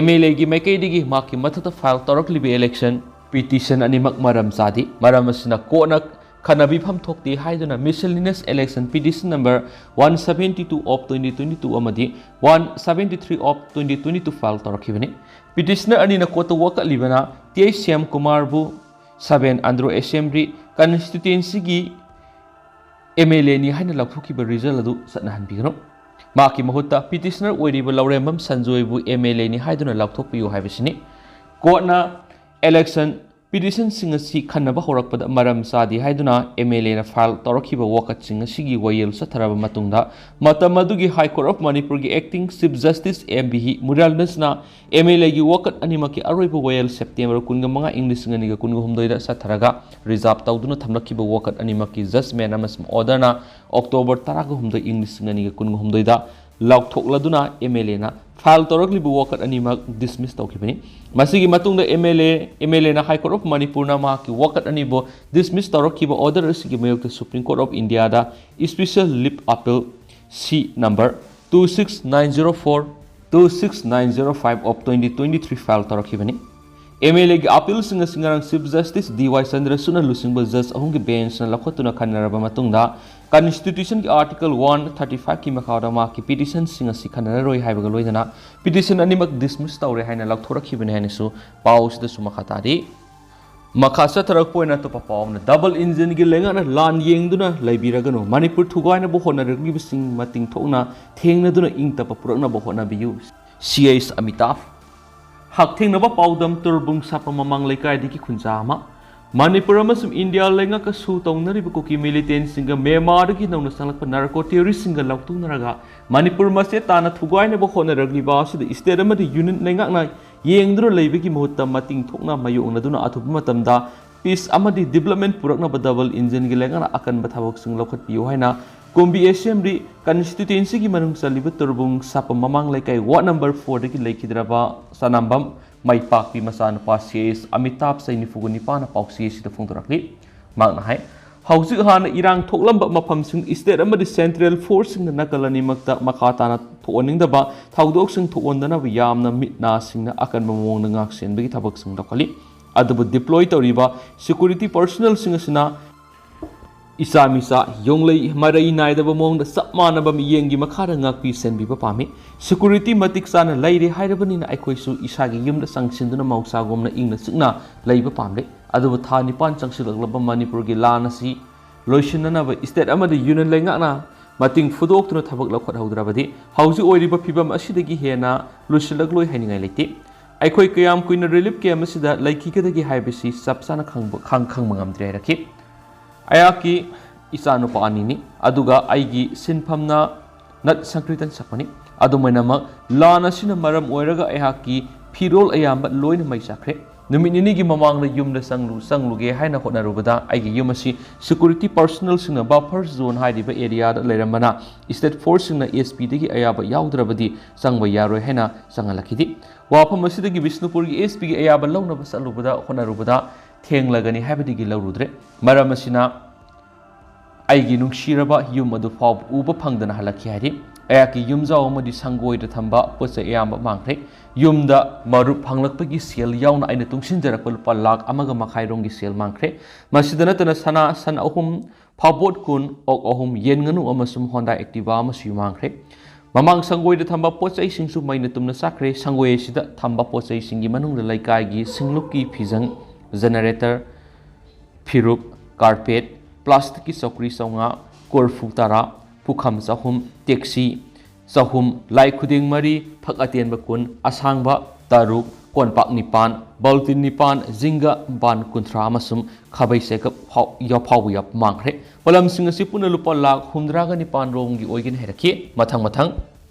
MLAꯒꯤ ꯃꯥꯏꯀꯩꯗꯒꯤ ꯃꯍꯥꯛꯀꯤ ꯃꯊꯛꯇ ꯐꯥꯏꯜ ꯇꯧꯔꯛꯂꯤꯕ election petition ꯑꯅꯤꯃꯛ ꯃꯔꯝ ꯆꯥꯗꯦ꯫ ꯃꯔꯝ ꯑꯁꯤꯅ courtꯅ ꯈꯟꯅꯕꯤꯐꯝ ꯊꯣꯛꯇꯦ ꯍꯥꯏꯗꯨꯅ miscellaneous election petition number one seventy two of twenty twenty two ꯑꯃꯗꯤ one seventy three of twenty twenty two file ꯇꯧꯔꯛꯈꯤꯕꯅꯤ꯫ Petitioner ꯑꯅꯤꯅ courtꯇ ꯋꯥꯀꯠꯂꯤꯕꯅ T H Shyam ꯀꯨꯃꯥꯔꯕꯨ seven Andro Assembly constituencyꯒꯤ MLAꯅꯤ ꯍꯥꯏꯅ ꯂꯥꯎꯊꯣꯛꯈꯤꯕ result ꯑꯗꯨ ꯆꯠꯅꯍꯟꯕꯤꯒꯅꯨ꯫ ꯃꯍꯥꯛꯀꯤ ꯃꯍꯨꯠꯇ petitioner ꯑꯣꯏꯔꯤꯕ ꯂꯧꯔꯦꯝꯕꯝ ꯁꯟꯖꯣꯏꯕꯨ MLAꯅꯤ ꯍꯥꯏꯗꯨꯅ ꯂꯥꯎꯊꯣꯛꯄꯤꯌꯨ ꯍꯥꯏꯕꯁꯤꯅꯤ꯫ Courtꯅ election petitionꯁꯤꯡ ꯑꯁꯤ ꯈꯟꯅꯕ ꯍꯧꯔꯛꯄꯗ ꯃꯔꯝ ꯆꯥꯗꯦ ꯍꯥꯏꯗꯨꯅ MLAꯅ ꯐꯥꯏꯜ ꯇꯧꯔꯛꯈꯤꯕ ꯋꯥꯀꯠꯁꯤꯡ ꯑꯁꯤꯒꯤ ꯋꯥꯌꯦꯜ ꯆꯠꯊꯔꯕ ꯃꯇꯨꯡꯗ, ꯃꯇꯝ ꯑꯗꯨꯒꯤ High Court of ꯃꯅꯤꯄꯨꯔꯒꯤ acting Chief Justice M B ꯃꯨꯔꯥꯏꯜꯅꯁꯅ MLAꯒꯤ ꯋꯥꯀꯠ ꯑꯅꯤꯃꯛꯀꯤ ꯑꯔꯣꯏꯕ ꯋꯥꯌꯦꯜ September ꯀꯨꯟꯃꯉꯥ, ꯏꯪ ꯂꯤꯁꯤꯡ ꯑꯅꯤꯒ ꯀꯨꯟꯍꯨꯝꯗꯣꯏꯗ ꯆꯠꯊꯔꯒ reserve ꯇꯧꯗꯨꯅ ꯊꯝꯂꯛꯈꯤꯕ ꯋꯥꯀꯠ ꯑꯅꯤꯃꯛꯀꯤ judgment ꯑꯃꯁꯨꯡ orderꯅ October ꯇꯔꯥꯍꯨꯝꯗꯣꯏ, ꯏꯪ ꯂꯤꯁꯤꯡ ꯑꯅꯤꯒ ꯀꯨꯟꯍꯨꯝꯗꯣꯏꯗ ꯂꯥꯎꯊꯣꯛꯂꯗꯨꯅ MLAꯅ ꯐꯥꯏꯜ ꯇꯧꯔꯛꯂꯤꯕ ꯋꯥꯀꯠ ꯑꯅꯤꯃꯛ dismiss ꯇꯧꯈꯤꯕꯅꯤ꯫ ꯃꯁꯤꯒꯤ ꯃꯇꯨꯡꯗ MLA, MLAꯅ High Court of ꯃꯅꯤꯄꯨꯔꯅ ꯃꯍꯥꯛꯀꯤ ꯋꯥꯀꯠ ꯑꯅꯤꯕꯨ dismiss ꯇꯧꯔꯛꯈꯤꯕ order ꯑꯁꯤꯒꯤ ꯃꯥꯌꯣꯛꯇ Supreme Court of Indiaꯗ special leave appeal C number two six nine zero four, two six nine zero five of twenty twenty three file ꯇꯧꯔꯛꯈꯤꯕꯅꯤ꯫ MLAꯒꯤ appealꯁꯤꯡ ꯑꯁꯤ ꯉꯔꯥꯡ Chief Justice D Y ꯆꯟꯗ꯭ꯔꯆꯨꯗꯅ ꯂꯨꯆꯤꯡꯕ judge ꯑꯍꯨꯝꯒꯤ benchꯅ ꯂꯧꯈꯠꯇꯨꯅ ꯈꯟꯅꯔꯕ ꯃꯇꯨꯡꯗ, Constitution ꯒꯤ Article one thirty five ꯀꯤ ꯃꯈꯥꯗ ꯃꯍꯥꯛꯀꯤ petition ꯁꯤꯡ ꯑꯁꯤ ꯈꯟꯅꯔꯔꯣꯏ ꯍꯥꯏꯕꯒ ꯂꯣꯏꯅꯅ petition ꯑꯅꯤꯃꯛ dismiss ꯇꯧꯔꯦ ꯍꯥꯏꯅ ꯂꯥꯎꯊꯣꯔꯛꯈꯤꯕꯅꯤ ꯍꯥꯏꯅꯁꯨ ꯄꯥꯎ ꯑꯁꯤꯗꯁꯨ ꯃꯈꯥ ꯇꯥꯔꯤ꯫ ꯃꯈꯥ ꯆꯠꯊꯔꯛꯄ ꯑꯣꯏꯅ ꯑꯇꯣꯞꯄ ꯄꯥꯎ ꯑꯃꯅ, double engine ꯒꯤ ꯂꯩꯉꯥꯛꯅ ꯂꯥꯟ ꯌꯦꯡꯗꯨꯅ ꯂꯩꯕꯤꯔꯒꯅꯨ, ꯃꯅꯤꯄꯨꯔ ꯊꯨꯒꯥꯏꯅꯕ ꯍꯣꯠꯅꯔꯛꯂꯤꯕꯁꯤꯡ ꯃꯇꯤꯡ ꯊꯣꯛꯅ ꯊꯦꯡꯅꯗꯨꯅ ꯏꯪ ꯇꯞꯄ ꯄꯨꯔꯛꯅꯕ ꯍꯣꯠꯅꯕꯤꯌꯨ꯫ C I S Amitabh. ꯍꯛꯊꯦꯡꯅꯕ ꯄꯥꯎꯗꯝ, ꯇꯣꯔꯕꯨꯡ ꯁꯥꯄꯝ ꯃꯃꯥꯡ ꯂꯩꯀꯥꯏꯗꯒꯤ ꯈꯨꯟꯖꯥ ꯑꯃ꯫ ꯃꯅꯤꯄꯨꯔ ꯑꯃꯁꯨꯡ ꯏꯟꯗꯤꯌꯥ ꯂꯩꯉꯥꯛꯀ ꯁꯨ ꯇꯧꯅꯔꯤꯕ ꯀꯨꯀꯤ militant ꯁꯤꯡꯒ ꯃ꯭ꯌꯥꯟꯃꯥꯔꯗꯒꯤ ꯅꯧꯅ ꯆꯪꯂꯛꯄ narco terrorist ꯁꯤꯡꯒ ꯂꯧꯊꯣꯛꯅꯔꯒ ꯃꯅꯤꯄꯨꯔ ꯃꯆꯦꯠ ꯇꯥꯅ ꯊꯨꯒꯥꯏꯅꯕ ꯍꯣꯠꯅꯔꯛꯂꯤꯕ ꯑꯁꯤꯗ state ꯑꯃꯗꯤ union ꯂꯩꯉꯥꯛꯅ ꯌꯦꯡꯗꯨꯅ ꯂꯩꯕꯒꯤ ꯃꯍꯨꯠꯇ ꯃꯇꯤꯡ ꯊꯣꯛꯅ ꯃꯥꯌꯣꯛꯅꯗꯨꯅ ꯑꯊꯨꯕ ꯃꯇꯝꯗ peace ꯑꯃꯗꯤ development ꯄꯨꯔꯛꯅꯕ double engine ꯒꯤ ꯂꯩꯉꯥꯛꯅ ꯑꯀꯟꯕ ꯊꯕꯛꯁꯤꯡ ꯂꯧꯈꯠꯄꯤꯌꯨ ꯍꯥꯏꯅ ꯀꯨꯝꯕꯤ Assembly constituency ꯒꯤ ꯃꯅꯨꯡ ꯆꯜꯂꯤꯕ ꯇꯣꯔꯕꯨꯡ ꯁꯥꯄꯝ ꯃꯃꯥꯡ ꯂꯩꯀꯥꯏ ward number four ꯗꯒꯤ ꯂꯩꯈꯤꯗ꯭ꯔꯕ ꯆꯅꯥꯝꯕꯝ ꯃꯥꯏꯄꯥꯛꯄꯤ ꯃꯆꯥꯅꯨꯄꯥ C I S ꯑꯃꯤꯇꯥꯚ, ꯆꯍꯤ ꯅꯤꯐꯨꯒ ꯅꯤꯄꯥꯟꯅ ꯄꯥꯎꯆꯦ ꯑꯁꯤꯗ ꯐꯣꯡꯗꯣꯔꯛꯂꯤ꯫ ꯃꯍꯥꯛꯅ ꯍꯥꯏ, ꯍꯧꯖꯤꯛ ꯍꯥꯟꯅ ꯏꯔꯥꯡ ꯊꯣꯛꯂꯝꯕ ꯃꯐꯝꯁꯤꯡ state ꯑꯃꯗꯤ central force ꯁꯤꯡꯅ ꯅꯥꯀꯜ ꯑꯅꯤꯃꯛꯇ ꯃꯈꯥ ꯇꯥꯅ ꯊꯣꯛꯍꯟꯅꯤꯡꯗꯕ ꯊꯧꯗꯣꯛꯁꯤꯡ ꯊꯣꯛꯍꯟꯗꯅꯕ ꯌꯥꯝꯅ ꯃꯤꯠ ꯅꯥꯁꯤꯡꯅ ꯑꯀꯟꯕ ꯃꯑꯣꯡꯗ ꯉꯥꯛꯁꯦꯟꯕꯒꯤ ꯊꯕꯛꯁꯤꯡ ꯂꯧꯈꯠꯂꯤ꯫ ꯑꯗꯨꯕꯨ deploy ꯇꯧꯔꯤꯕ security personnel ꯁꯤꯡ ꯑꯁꯤꯅ ꯏꯆꯥ ꯃꯤꯆꯥ ꯌꯣꯡꯂꯩ ꯃꯔꯩ ꯅꯥꯏꯗꯕ ꯃꯑꯣꯡꯗ ꯆꯞ ꯃꯥꯟꯅꯕ ꯃꯤꯠꯌꯦꯡꯒꯤ ꯃꯈꯥꯗ ꯉꯥꯛꯄꯤ ꯁꯦꯟꯕꯤꯕ ꯄꯥꯝꯃꯤ꯫ Security ꯃꯇꯤꯛ ꯆꯥꯅ ꯂꯩꯔꯦ ꯍꯥꯏꯔꯕꯅꯤꯅ ꯑꯩꯈꯣꯏꯁꯨ ꯏꯁꯥꯒꯤ ꯌꯨꯝꯗ ꯆꯪꯁꯤꯟꯗꯨꯅ ꯃꯍꯧꯁꯥꯒꯨꯝꯅ ꯏꯪꯅ ꯆꯤꯛꯅ ꯂꯩꯕ ꯄꯥꯝꯂꯦ꯫ ꯑꯗꯨꯕꯨ ꯊꯥ ꯅꯤꯄꯥꯟ ꯆꯪꯁꯤꯜꯂꯛꯂꯕ ꯃꯅꯤꯄꯨꯔꯒꯤ ꯂꯥꯟ ꯑꯁꯤ ꯂꯣꯏꯁꯤꯟꯅꯅꯕ state ꯑꯃꯗꯤ union ꯂꯩꯉꯥꯛꯅ ꯃꯇꯤꯡ ꯐꯨꯗꯣꯛꯇꯨꯅ ꯊꯕꯛ ꯂꯧꯈꯠꯍꯧꯗ꯭ꯔꯕꯗꯤ ꯍꯧꯖꯤꯛ ꯑꯣꯏꯔꯤꯕ ꯐꯤꯕꯝ ꯑꯁꯤꯗꯒꯤ ꯍꯦꯟꯅ ꯂꯨꯁꯤꯜꯂꯛꯂꯣꯏ ꯍꯥꯏꯅꯤꯡꯉꯥꯏ ꯂꯩꯇꯦ꯫ ꯑꯩꯈꯣꯏ ꯀꯌꯥꯝ ꯀꯨꯏꯅ relief camp ꯑꯁꯤꯗ ꯂꯩꯈꯤꯒꯗꯒꯦ ꯍꯥꯏꯕꯁꯤ ꯆꯞ ꯆꯥꯅ ꯈꯪꯕ, ꯈꯪ-, ꯈꯪꯕ ꯉꯝꯗ꯭ꯔꯦ ꯍꯥꯏꯔꯛꯈꯤ꯫ ꯑꯩꯍꯥꯛꯀꯤ ꯏꯆꯥꯅꯨꯄꯥ ꯑꯅꯤꯅꯤ, ꯑꯗꯨꯒ ꯑꯩꯒꯤ ꯁꯤꯟꯐꯝꯅ ꯅꯠ ꯁꯪꯀ꯭ꯔꯤꯇꯟ ꯁꯛꯄꯅꯤ꯫ ꯑꯗꯨꯝ ꯑꯣꯏꯅꯃꯛ, ꯂꯥꯟ ꯑꯁꯤꯅ ꯃꯔꯝ ꯑꯣꯏꯔꯒ ꯑꯩꯍꯥꯛꯀꯤ ꯐꯤꯔꯣꯜ ꯑꯌꯥꯝꯕ ꯂꯣꯏꯅ ꯃꯩ ꯆꯥꯛꯈ꯭ꯔꯦ꯫ ꯅꯨꯃꯤꯠ ꯅꯤꯅꯤꯒꯤ ꯃꯃꯥꯡꯗ ꯌꯨꯝꯗ ꯆꯪꯂꯨ-, ꯆꯪꯂꯨꯒꯦ ꯍꯥꯏꯅ ꯍꯣꯠꯅꯔꯨꯕꯗ ꯑꯩꯒꯤ ꯌꯨꯝ ꯑꯁꯤ security personnel ꯁꯤꯡꯅ buffer zone ꯍꯥꯏꯔꯤꯕ area ꯗ ꯂꯩꯔꯝꯕꯅ state force ꯁꯤꯡꯅ S P ꯗꯒꯤ ꯑꯌꯥꯕ ꯌꯥꯎꯗ꯭ꯔꯕꯗꯤ ꯆꯪꯕ ꯌꯥꯔꯣꯏ ꯍꯥꯏꯅ ꯆꯪꯍꯜꯂꯛꯈꯤꯗꯦ꯫ ꯋꯥꯐꯝ ꯑꯁꯤꯗꯒꯤ ꯕꯤꯁꯅꯨꯄꯨꯔꯒꯤ S P ꯒꯤ ꯑꯌꯥꯕ ꯂꯧꯅꯕ ꯆꯠꯂꯨꯕꯗ, ꯍꯣꯠꯅꯔꯨꯕꯗ ꯊꯦꯡꯂꯒꯅꯤ ꯍꯥꯏꯕꯗꯒꯤ ꯂꯧꯔꯨꯗ꯭ꯔꯦ꯫ ꯃꯔꯝ ꯑꯁꯤꯅ ꯑꯩꯒꯤ ꯅꯨꯡꯁꯤꯔꯕ ꯌꯨꯝ ꯑꯗꯨ ꯐꯥꯎꯕ ꯎꯕ ꯐꯪꯗꯅ ꯍꯜꯂꯛꯈꯤ ꯍꯥꯏꯔꯤ꯫ ꯑꯩꯍꯥꯛꯀꯤ ꯌꯨꯝꯖꯥꯎ ꯑꯃꯗꯤ ꯁꯪꯒꯣꯏꯗ ꯊꯝꯕ ꯄꯣꯠ ꯆꯩ ꯑꯌꯥꯝꯕ ꯃꯥꯡꯈ꯭ꯔꯦ꯫ ꯌꯨꯝꯗ ꯃꯔꯨꯞ ꯐꯪꯂꯛꯄꯒꯤ ꯁꯦꯜ ꯌꯥꯎꯅ ꯑꯩꯅ ꯇꯨꯡꯁꯤꯟꯖꯔꯛꯄ ꯂꯨꯄꯥ ꯂꯥꯈ ꯑꯃꯒ ꯃꯈꯥꯏ ꯔꯣꯝꯒꯤ ꯁꯦꯜ ꯃꯥꯡꯈ꯭ꯔꯦ꯫ ꯃꯁꯤꯗ ꯅꯠꯇꯅ ꯁꯅꯥ, ꯁꯟ ꯑꯍꯨꯝ, ꯐꯥꯕꯣꯠ ꯀꯨꯟ, ꯑꯣꯛ ꯑꯍꯨꯝ, ꯌꯦꯟ ꯉꯥꯅꯨ ꯑꯃꯁꯨꯡ Honda Activa ꯑꯃꯁꯨ ꯃꯥꯡꯈ꯭ꯔꯦ꯫ ꯃꯃꯥꯡ ꯁꯪꯒꯣꯏꯗ ꯊꯝꯕ ꯄꯣꯠ ꯆꯩꯁꯤꯡꯁꯨ ꯃꯩꯅ ꯇꯨꯝꯅ ꯆꯥꯛꯈ꯭ꯔꯦ꯫ ꯁꯪꯒꯣꯏ ꯑꯁꯤꯗ ꯊꯝꯕ ꯄꯣꯠ ꯆꯩꯁꯤꯡꯒꯤ ꯃꯅꯨꯡꯗ ꯂꯩꯀꯥꯏꯒꯤ ꯁꯤꯡꯂꯨꯞꯀꯤ ꯐꯤꯖꯪ, generator, ꯐꯤꯔꯨꯛ, carpet, ꯄ꯭ꯂꯥꯁꯇꯤꯛꯀꯤ ꯆꯧꯀ꯭ꯔꯤ ꯆꯥꯝꯃꯉꯥ, ꯀꯣꯔꯐꯨ ꯇꯔꯥ, ꯄꯨꯈꯝ ꯆꯍꯨꯝ, ꯇꯦꯛꯁꯤ ꯆꯍꯨꯝ, ꯂꯥꯏ ꯈꯨꯗꯦꯡ ꯃꯔꯤ, ꯐꯛ ꯑꯇꯦꯟꯕ ꯀꯨꯟ, ꯑꯁꯥꯡꯕ ꯇꯔꯨꯛ, ꯀꯣꯟꯄꯥꯛ ꯅꯤꯄꯥꯟ, ꯕꯥꯜꯇꯤꯟ ꯅꯤꯄꯥꯟ, ꯖꯤꯡꯒ ꯕꯥꯟ ꯀꯨꯟꯊ꯭ꯔꯥ ꯑꯃꯁꯨꯡ ꯈꯥꯕꯩ ꯆꯦꯒꯞ ꯐꯥꯎ-, ꯌꯥꯐꯥꯎꯕ ꯌꯥꯞ ꯃꯥꯡꯈ꯭ꯔꯦ꯫ ꯄꯣꯠꯂꯝꯁꯤꯡ ꯑꯁꯤ ꯄꯨꯟꯅ ꯂꯨꯄꯥ ꯂꯥꯈ ꯍꯨꯝꯗ꯭ꯔꯥꯒ ꯅꯤꯄꯥꯟ ꯔꯣꯝꯒꯤ ꯑꯣꯏꯒꯅꯤ ꯍꯥꯏꯔꯛꯈꯤ꯫ ꯃꯊꯪ ꯃꯊꯪ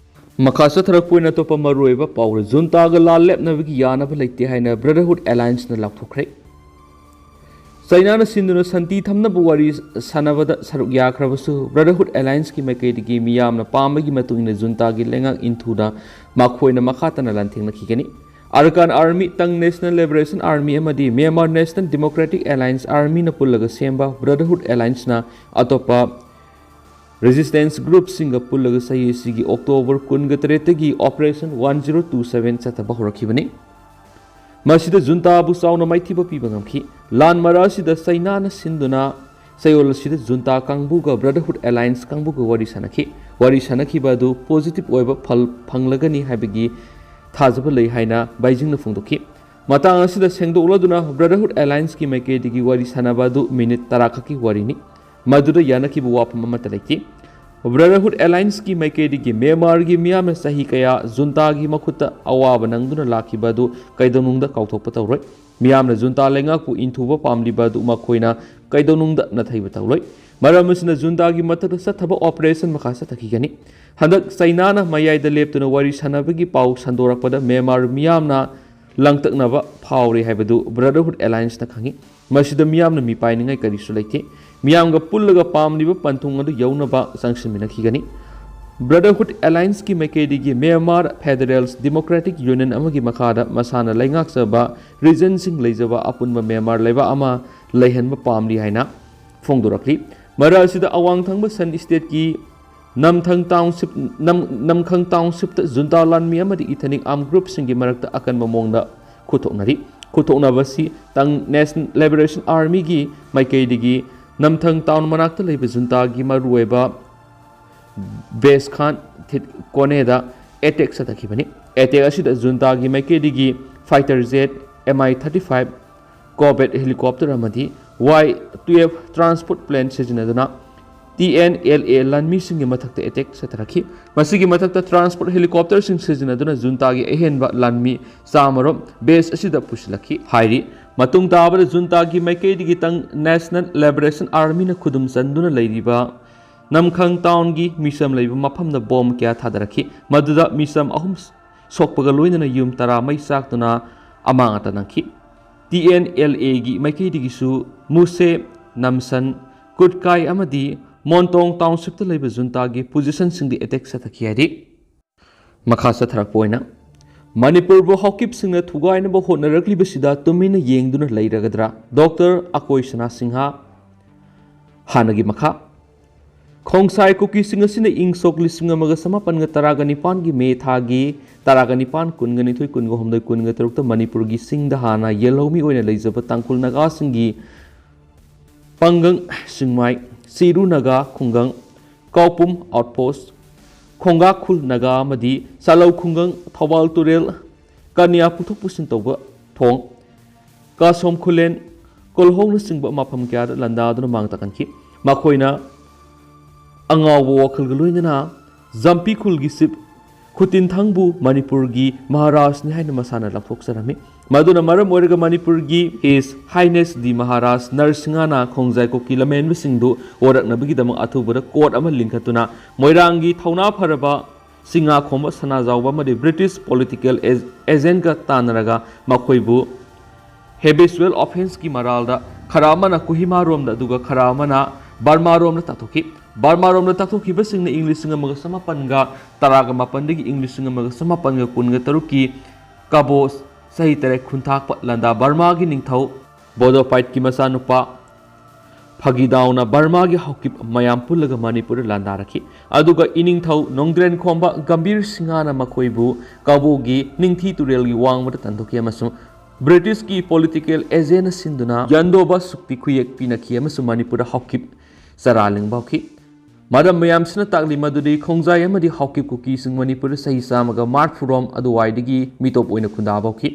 ꯃꯈꯥ ꯆꯠꯊꯔꯛꯄ ꯑꯣꯏꯅ ꯑꯇꯣꯞꯄ ꯃꯔꯨꯑꯣꯏꯕ ꯄꯥꯎ, ꯖꯨꯟꯇꯥꯒ ꯂꯥꯟ ꯂꯦꯞꯅꯕꯒꯤ ꯌꯥꯅꯕ ꯂꯩꯇꯦ ꯍꯥꯏꯅ Brotherhood Allianceꯅ ꯂꯥꯎꯊꯣꯛꯈ꯭ꯔꯦ꯫ ꯆꯩꯅꯥꯅ ꯁꯤꯟꯗꯨꯅ ꯁꯥꯟꯇꯤ ꯊꯝꯅꯕ ꯋꯥꯔꯤ ꯁꯥꯟꯅꯕꯗ ꯁꯔꯨꯛ ꯌꯥꯈ꯭ꯔꯕꯁꯨ, Brotherhood Allianceꯀꯤ ꯃꯥꯏꯀꯩꯗꯒꯤ ꯃꯤꯌꯥꯝꯅ ꯄꯥꯝꯕꯒꯤ ꯃꯇꯨꯡ ꯏꯟꯅ ꯖꯨꯟꯇꯥꯒꯤ ꯂꯩꯉꯥꯛ ꯏꯟꯊꯨꯅ ꯃꯈꯣꯏꯅ ꯃꯈꯥ ꯇꯥꯅ ꯂꯥꯟꯊꯦꯡꯅꯈꯤꯒꯅꯤ꯫ Arakan Army, Ta'ang National Liberation Army ꯑꯃꯗꯤ Myanmar National Democratic Alliance Armyꯅ ꯄꯨꯜꯂꯒ ꯁꯦꯝꯕ Brotherhood Allianceꯅ ꯑꯇꯣꯞꯄ resistance groupꯁꯤꯡꯒ ꯄꯨꯜꯂꯒ ꯆꯍꯤ ꯑꯁꯤꯒꯤ October ꯀꯨꯟꯒ ꯇꯔꯦꯠꯇꯒꯤ Operation one zero two seven ꯆꯠꯊꯕ ꯍꯧꯔꯛꯈꯤꯕꯅꯤ꯫ ꯃꯁꯤꯗ ꯖꯨꯟꯇꯥꯕꯨ ꯆꯥꯎꯅ ꯃꯥꯏꯊꯤꯕ ꯄꯤꯕ ꯉꯝꯈꯤ꯫ ꯂꯥꯟ ꯃꯔꯛ ꯑꯁꯤꯗ ꯆꯩꯅꯥꯅ ꯁꯤꯟꯗꯨꯅ ꯆꯌꯣꯜ ꯑꯁꯤꯗ ꯖꯨꯟꯇꯥ ꯀꯥꯡꯕꯨꯒ Brotherhood Alliance ꯀꯥꯡꯕꯨꯒ ꯋꯥꯔꯤ ꯁꯥꯟꯅꯈꯤ꯫ ꯋꯥꯔꯤ ꯁꯥꯟꯅꯈꯤꯕ ꯑꯗꯨ positive ꯑꯣꯏꯕ ꯐꯜ ꯐꯪꯂꯒꯅꯤ ꯍꯥꯏꯕꯒꯤ ꯊꯥꯖꯕ ꯂꯩ ꯍꯥꯏꯅ ꯕꯩꯖꯤꯡꯅ ꯐꯣꯡꯗꯣꯛꯈꯤ꯫ ꯃꯇꯥꯡ ꯑꯁꯤꯗ ꯁꯦꯡꯗꯣꯛꯂꯗꯨꯅ, Brotherhood Allianceꯀꯤ ꯃꯥꯏꯀꯩꯗꯒꯤ ꯋꯥꯔꯤ ꯁꯥꯟꯅꯕ ꯑꯗꯨ ꯃꯤꯅꯤꯠ ꯇꯔꯥ ꯈꯛꯀꯤ ꯋꯥꯔꯤꯅꯤ꯫ ꯃꯗꯨꯗ ꯌꯥꯅꯈꯤꯕ ꯋꯥꯐꯝ ꯑꯃꯠꯇ ꯂꯩꯇꯦ꯫ Brotherhood Allianceꯀꯤ ꯃꯥꯏꯀꯩꯗꯒꯤ ꯃ꯭ꯌꯥꯟꯃꯥꯔꯒꯤ ꯃꯤꯌꯥꯝꯅ ꯆꯍꯤ ꯀꯌꯥ ꯖꯨꯟꯇꯥꯒꯤ ꯃꯈꯨꯠꯇ ꯑꯋꯥꯕ ꯅꯪꯗꯨꯅ ꯂꯥꯛꯈꯤꯕ ꯑꯗꯨ ꯀꯩꯗꯧꯅꯨꯡꯗ ꯀꯥꯎꯊꯣꯛꯄ ꯇꯧꯔꯣꯏ꯫ ꯃꯤꯌꯥꯝꯅ ꯖꯨꯟꯇꯥ ꯂꯩꯉꯥꯛꯄꯨ ꯏꯟꯊꯨꯕ ꯄꯥꯝꯂꯤꯕ ꯑꯗꯨ ꯃꯈꯣꯏꯅ ꯀꯩꯗꯧꯅꯨꯡꯗ ꯅꯥꯊꯩꯕ ꯇꯧꯔꯣꯏ꯫ ꯃꯔꯝ ꯑꯁꯤꯅ ꯖꯨꯟꯇꯥꯒꯤ ꯃꯊꯛꯇ ꯆꯠꯊꯕ operation ꯃꯈꯥ ꯆꯠꯊꯈꯤꯒꯅꯤ꯫ ꯍꯟꯗꯛ ꯆꯩꯅꯥꯅ ꯃꯌꯥꯏꯗ ꯂꯦꯞꯇꯨꯅ ꯋꯥꯔꯤ ꯁꯥꯟꯅꯕꯒꯤ ꯄꯥꯎ ꯁꯟꯗꯣꯔꯛꯄꯗ ꯃ꯭ꯌꯥꯟꯃꯥꯔ ꯃꯤꯌꯥꯝꯅ ꯂꯥꯡꯇꯛꯅꯕ ꯐꯥꯎꯔꯤ ꯍꯥꯏꯕꯗꯨ Brotherhood Allianceꯅ ꯈꯪꯏ꯫ ꯃꯁꯤꯗ ꯃꯤꯌꯥꯝꯅ ꯃꯤꯄꯥꯏꯅꯤꯡꯉꯥꯏ ꯀꯔꯤꯁꯨ ꯂꯩꯇꯦ꯫ ꯃꯤꯌꯥꯝꯒ ꯄꯨꯜꯂꯒ ꯄꯥꯝꯂꯤꯕ ꯄꯟꯊꯨꯡ ꯑꯗꯨ ꯌꯧꯅꯕ ꯆꯪꯁꯤꯟꯃꯤꯟꯅꯈꯤꯒꯅꯤ꯫ Brotherhood Allianceꯀꯤ ꯃꯥꯏꯀꯩꯗꯒꯤ ꯃ꯭ꯌꯥꯟꯃꯥꯔ Federal Democratic Union ꯑꯃꯒꯤ ꯃꯈꯥꯗ ꯃꯁꯥꯅ ꯂꯩꯉꯥꯛꯆꯕ regionꯁꯤꯡ ꯂꯩꯖꯕ ꯑꯄꯨꯟꯕ ꯃ꯭ꯌꯥꯟꯃꯥꯔ ꯂꯩꯕꯥꯛ ꯑꯃ ꯂꯩꯍꯟꯕ ꯄꯥꯝꯂꯤ ꯍꯥꯏꯅ ꯐꯣꯡꯗꯣꯔꯛꯂꯤ꯫ ꯃꯔꯛ ꯑꯁꯤꯗ ꯑꯋꯥꯡ ꯊꯪꯕ Shan stateꯀꯤ ꯅꯝꯊꯪ ꯇꯥꯎꯟꯁꯤꯞ ꯅꯝ, ꯅꯝꯈꯪ ꯇꯥꯎꯟꯁꯤꯞꯇ ꯖꯨꯟꯇꯥ ꯂꯥꯟꯃꯤ ꯑꯃꯗꯤ ꯏꯊꯅꯤꯛ ꯑꯥꯔꯝ ꯒ꯭ꯔꯨꯞꯁꯤꯡꯒꯤ ꯃꯔꯛꯇ ꯑꯀꯟꯕ ꯃꯑꯣꯡꯗ ꯈꯨꯠꯊꯣꯛꯅꯔꯤ꯫ ꯈꯨꯠꯊꯣꯛꯅꯕꯁꯤ ꯇꯪ ꯅꯦꯁꯅꯦꯜ ꯂꯤꯕꯔꯦꯁꯟ ꯑꯥꯔꯃꯤꯒꯤ ꯃꯥꯏꯀꯩꯗꯒꯤ ꯅꯝꯊꯪ ꯇꯥꯎꯟ ꯃꯅꯥꯛꯇ ꯂꯩꯕ ꯖꯨꯟꯇꯥꯒꯤ ꯃꯔꯨꯑꯣꯏꯕ ꯕꯦꯁ ꯈꯥꯟ ꯊꯤꯠ ꯀꯣꯅꯦꯗ ꯑꯦꯇꯦꯛ ꯆꯠꯊꯈꯤꯕꯅꯤ꯫ ꯑꯦꯇꯦꯛ ꯑꯁꯤꯗ ꯖꯨꯟꯇꯥꯒꯤ ꯃꯥꯏꯀꯩꯗꯒꯤ ꯐꯥꯏꯇꯔ ꯖꯦꯠ ꯑꯦꯝ ꯑꯥꯏ ꯊꯥꯔꯇꯤ ꯐꯥꯏꯚ ꯀꯣꯕꯦꯠ ꯍꯦꯂꯤꯀꯣꯞꯇꯔ ꯑꯃꯗꯤ ꯋꯥꯏ ꯇꯨꯌꯦꯜꯐ ꯇ꯭ꯔꯥꯟꯁꯄꯣꯔꯠ ꯄ꯭ꯂꯦꯟ ꯁꯤꯖꯤꯟꯅꯗꯨꯅ ꯇꯤ ꯑꯦꯟ ꯑꯦꯜ ꯑꯦ ꯂꯥꯟꯃꯤꯁꯤꯡꯒꯤ ꯃꯊꯛꯇ ꯑꯦꯇꯦꯛ ꯆꯠꯊꯔꯛꯈꯤ꯫ ꯃꯁꯤꯒꯤ ꯃꯊꯛꯇ ꯇ꯭ꯔꯥꯟꯁꯄꯣꯔꯠ ꯍꯦꯂꯤꯀꯣꯞꯇꯔꯁꯤꯡ ꯁꯤꯖꯤꯟꯅꯗꯨꯅ ꯖꯨꯟꯇꯥꯒꯤ ꯑꯍꯦꯟꯕ ꯂꯥꯟꯃꯤ ꯆꯥꯃꯔꯣꯝ ꯕꯦꯁ ꯑꯁꯤꯗ ꯄꯨꯁꯤꯜꯂꯛꯈꯤ ꯍꯥꯏꯔꯤ꯫ ꯃꯇꯨꯡ ꯇꯥꯕꯗ ꯖꯨꯟꯇꯥꯒꯤ ꯃꯥꯏꯀꯩꯗꯒꯤ ꯇꯪ ꯅꯦꯁꯅꯦꯜ ꯂꯤꯕꯔꯦꯁꯟ ꯑꯥꯔꯃꯤꯅ ꯈꯨꯗꯨꯝ ꯆꯟꯗꯨꯅ ꯂꯩꯔꯤꯕ ꯅꯝꯈꯪ ꯇꯥꯎꯟꯒꯤ ꯃ꯭ꯌꯨꯖꯤꯌꯝ ꯂꯩꯕ ꯃꯐꯝꯗ ꯕꯣꯝ ꯀꯌꯥ ꯊꯥꯗꯔꯛꯈꯤ꯫ ꯃꯗꯨꯗ ꯃ꯭ꯌꯨꯖꯤꯌꯝ ꯑꯍꯨꯝ ꯁꯣꯛꯄꯒ ꯂꯣꯏꯅꯅ ꯌꯨꯝ ꯇꯔꯥ ꯃꯩ ꯆꯥꯛꯇꯨꯅ ꯑꯃꯥꯡ ꯑꯇꯥ ꯅꯪꯈꯤ꯫ ꯇꯤ ꯑꯦꯟ ꯑꯦꯜ ꯑꯦꯒꯤ ꯃꯥꯏꯀꯩꯗꯒꯤꯁꯨ ꯃꯨꯁꯦ, ꯅꯝꯁꯟ, ꯀꯨꯠꯀꯥꯏ ꯑꯃꯗꯤ ꯃꯣꯟꯇꯣꯡ ꯇꯥꯎꯟꯁꯤꯞꯇ ꯂꯩꯕ ꯖꯨꯟꯇꯥꯒꯤ ꯄꯣꯖꯤꯁꯟꯁꯤꯡꯗ ꯑꯦꯇꯦꯛ ꯆꯠꯊꯈꯤ ꯍꯥꯏꯔꯤ꯫ ꯃꯈꯥ ꯆꯠꯊꯔꯛꯄ ꯑꯣꯏꯅ ꯃꯅꯤꯄꯨꯔꯕꯨ ꯍꯥꯎꯀꯤꯞꯁꯤꯡꯅ ꯊꯨꯒꯥꯏꯅꯕ ꯍꯣꯠꯅꯔꯛꯂꯤꯕꯁꯤꯗ ꯇꯨꯃꯤꯟꯅ ꯌꯦꯡꯗꯨꯅ ꯂꯩꯔꯒꯗ꯭ꯔꯥ? ꯗꯣꯛꯇꯔ ꯑꯀꯣꯏ ꯁꯅꯥ ꯁꯤꯡꯍ꯫ ꯍꯥꯟꯅꯒꯤ ꯃꯈꯥ꯫ ꯈꯣꯡꯁꯥꯏ ꯀꯨꯀꯤꯁꯤꯡ ꯑꯁꯤꯅ ꯏꯪ ꯁꯣꯛ ꯂꯤꯁꯤꯡ ꯑꯃꯒ ꯆꯃꯥꯄꯟꯒ ꯇꯔꯥꯒ ꯅꯤꯄꯥꯟꯒꯤ ꯃꯦ ꯊꯥꯒꯤ ꯇꯔꯥꯒ ꯅꯤꯄꯥꯟ, ꯀꯨꯟꯒ ꯅꯤꯊꯣꯏ, ꯀꯨꯟꯒ ꯍꯨꯝꯗꯣꯏ, ꯀꯨꯟꯒ ꯇꯔꯨꯛꯇ ꯃꯅꯤꯄꯨꯔꯒꯤ ꯆꯤꯡꯗ ꯍꯥꯟꯅ ꯌꯦꯜꯍꯧꯃꯤ ꯑꯣꯏꯅ ꯂꯩꯖꯕ ꯇꯥꯡꯈꯨꯜ ꯅꯥꯒꯥꯁꯤꯡꯒꯤ ꯄꯥꯡꯒꯪ ꯆꯤꯡꯃꯥꯏ, ꯆꯤꯔꯨ ꯅꯥꯒꯥ ꯈꯨꯡꯒꯪ, ꯀꯥꯎꯄꯨꯝ ꯑꯥꯎꯠꯄꯣꯁ, ꯈꯣꯡꯒꯥꯈꯨꯜ ꯅꯥꯒꯥ ꯑꯃꯗꯤ ꯆꯥꯂꯧ ꯈꯨꯡꯒꯪ, ꯊꯧꯕꯥꯜ ꯇꯨꯔꯦꯜ, ꯀꯟꯌꯥ ꯄꯨꯊꯣꯛ ꯄꯨꯁꯤꯟ ꯇꯧꯕ ꯊꯣꯡ, ꯀꯥꯁꯣꯝ ꯈꯨꯂꯦꯟ, ꯀꯣꯜꯍꯧꯅꯆꯤꯡꯕ ꯃꯐꯝ ꯀꯌꯥꯗ ꯂꯥꯟꯗꯥꯗꯨꯅ ꯃꯥꯡ ꯇꯥꯛꯍꯟꯈꯤ꯫ ꯃꯈꯣꯏꯅ ꯑꯉꯥꯎꯕ ꯋꯥꯈꯜꯒ ꯂꯣꯏꯅꯅ ꯖꯝꯄꯤ ꯈꯨꯜꯒꯤ ꯆꯤꯞ ꯈꯨꯇꯤꯟꯊꯪꯕꯨ ꯃꯅꯤꯄꯨꯔꯒꯤ ꯃꯍꯥꯔꯥꯖꯅꯤ ꯍꯥꯏꯅ ꯃꯁꯥꯅ ꯂꯥꯎꯊꯣꯛꯆꯔꯝꯃꯤ꯫ ꯃꯗꯨꯅ ꯃꯔꯝ ꯑꯣꯏꯔꯒ ꯃꯅꯤꯄꯨꯔꯒꯤ His Highness the Maharaj ꯅꯔꯁꯤꯡꯍꯅ ꯈꯣꯡꯖꯥꯏ ꯀꯨꯀꯤ ꯂꯝꯍꯦꯟꯕꯁꯤꯡꯗꯨ ꯑꯣꯔꯛꯅꯕꯒꯤꯗꯃꯛ ꯑꯊꯨꯕꯗ ꯀꯣꯔꯠ ꯑꯃ ꯂꯤꯡꯈꯠꯇꯨꯅ ꯃꯣꯏꯔꯥꯡꯒꯤ ꯊꯧꯅꯥ ꯐꯔꯕ ꯆꯤꯡꯉꯥꯈꯣꯝꯕ ꯁꯅꯥꯖꯥꯎꯕ ꯑꯃꯗꯤ ꯕ꯭ꯔꯤꯇꯤꯁ ꯄꯣꯂꯤꯇꯤꯀꯦꯜ ꯑꯦꯖ-, ꯑꯦꯖꯦꯟꯠꯀ ꯇꯥꯟꯅꯔꯒ ꯃꯈꯣꯏꯕꯨ ꯍꯦꯕꯤꯆꯨꯋꯦꯜ ꯑꯣꯐꯦꯟꯁꯀꯤ ꯃꯔꯥꯜꯗ ꯈꯔ ꯑꯃꯅ ꯀꯣꯍꯤꯃꯥꯔꯣꯝꯗ ꯑꯗꯨꯒ ꯈꯔ ꯑꯃꯅ ꯕꯔꯃꯥꯔꯣꯝꯗ ꯇꯥꯛꯊꯣꯛꯈꯤ꯫ ꯕꯔꯃꯥꯔꯣꯝꯗ ꯇꯥꯛꯊꯣꯛꯈꯤꯕꯁꯤꯡꯅ ꯏꯪ ꯂꯤꯁꯤꯡ ꯑꯃꯒ ꯆꯃꯥꯄꯟꯒ ꯇꯔꯥꯒ ꯃꯥꯄꯟꯗꯒꯤ ꯏꯪ ꯂꯤꯁꯤꯡ ꯑꯃꯒ ꯆꯃꯥꯄꯟꯒ ꯀꯨꯟꯒ ꯇꯔꯨꯛꯀꯤ ꯀꯕꯣ ꯆꯍꯤ ꯇꯔꯦꯠ ꯈꯨꯟꯊꯥꯛꯄ ꯂꯥꯟꯗꯥ ꯕꯔꯃꯥꯒꯤ ꯅꯤꯡꯊꯧ ꯕꯣꯗꯣꯄꯥꯏꯠꯀꯤ ꯃꯆꯥꯅꯨꯄꯥ ꯐꯥꯒꯤꯗꯥꯎꯅ ꯕꯔꯃꯥꯒꯤ ꯍꯥꯎꯀꯤꯞ ꯃꯌꯥꯝ ꯄꯨꯜꯂꯒ ꯃꯅꯤꯄꯨꯔꯗ ꯂꯥꯟꯗꯥꯔꯛꯈꯤ꯫ ꯑꯗꯨꯒ ꯏꯅꯤꯡꯊꯧ ꯅꯣꯡꯗ꯭ꯔꯦꯟ ꯈꯣꯝꯕ ꯒꯝꯚꯤꯔ ꯁꯤꯡꯍꯅ ꯃꯈꯣꯏꯕꯨ ꯀꯕꯣꯛꯒꯤ ꯅꯤꯡꯊꯤ ꯇꯨꯔꯦꯜꯒꯤ ꯋꯥꯡꯃꯗ ꯇꯥꯟꯊꯣꯛꯈꯤ ꯑꯃꯁꯨꯡ ꯕ꯭ꯔꯤꯇꯤꯁꯀꯤ ꯄꯣꯂꯤꯇꯤꯀꯦꯜ ꯑꯦꯖꯦꯟꯅ ꯁꯤꯟꯗꯨꯅ ꯌꯟꯗꯣꯕ ꯁꯨꯛꯇꯤ ꯈꯨꯌꯦꯛ ꯄꯤꯅꯈꯤ ꯑꯃꯁꯨꯡ ꯃꯅꯤꯄꯨꯔꯗ ꯍꯥꯎꯀꯤꯞ ꯆꯔꯥ ꯂꯤꯡꯕ ꯍꯧꯈꯤ꯫ ꯃꯔꯝ ꯃꯌꯥꯝꯁꯤꯅ ꯇꯥꯛꯂꯤ ꯃꯗꯨꯗꯤ ꯈꯣꯡꯖꯥꯏ ꯑꯃꯗꯤ ꯍꯥꯎꯀꯤꯞ ꯀꯨꯀꯤꯁꯤꯡ ꯃꯅꯤꯄꯨꯔꯗ ꯆꯍꯤ ꯆꯥꯝꯃꯒ ꯃꯔꯐꯨꯔꯣꯝ ꯑꯗꯨꯋꯥꯏꯗꯒꯤ ꯃꯤꯇꯣꯞ ꯑꯣꯏꯅ ꯈꯨꯟꯗꯥꯕ ꯍꯧꯈꯤ꯫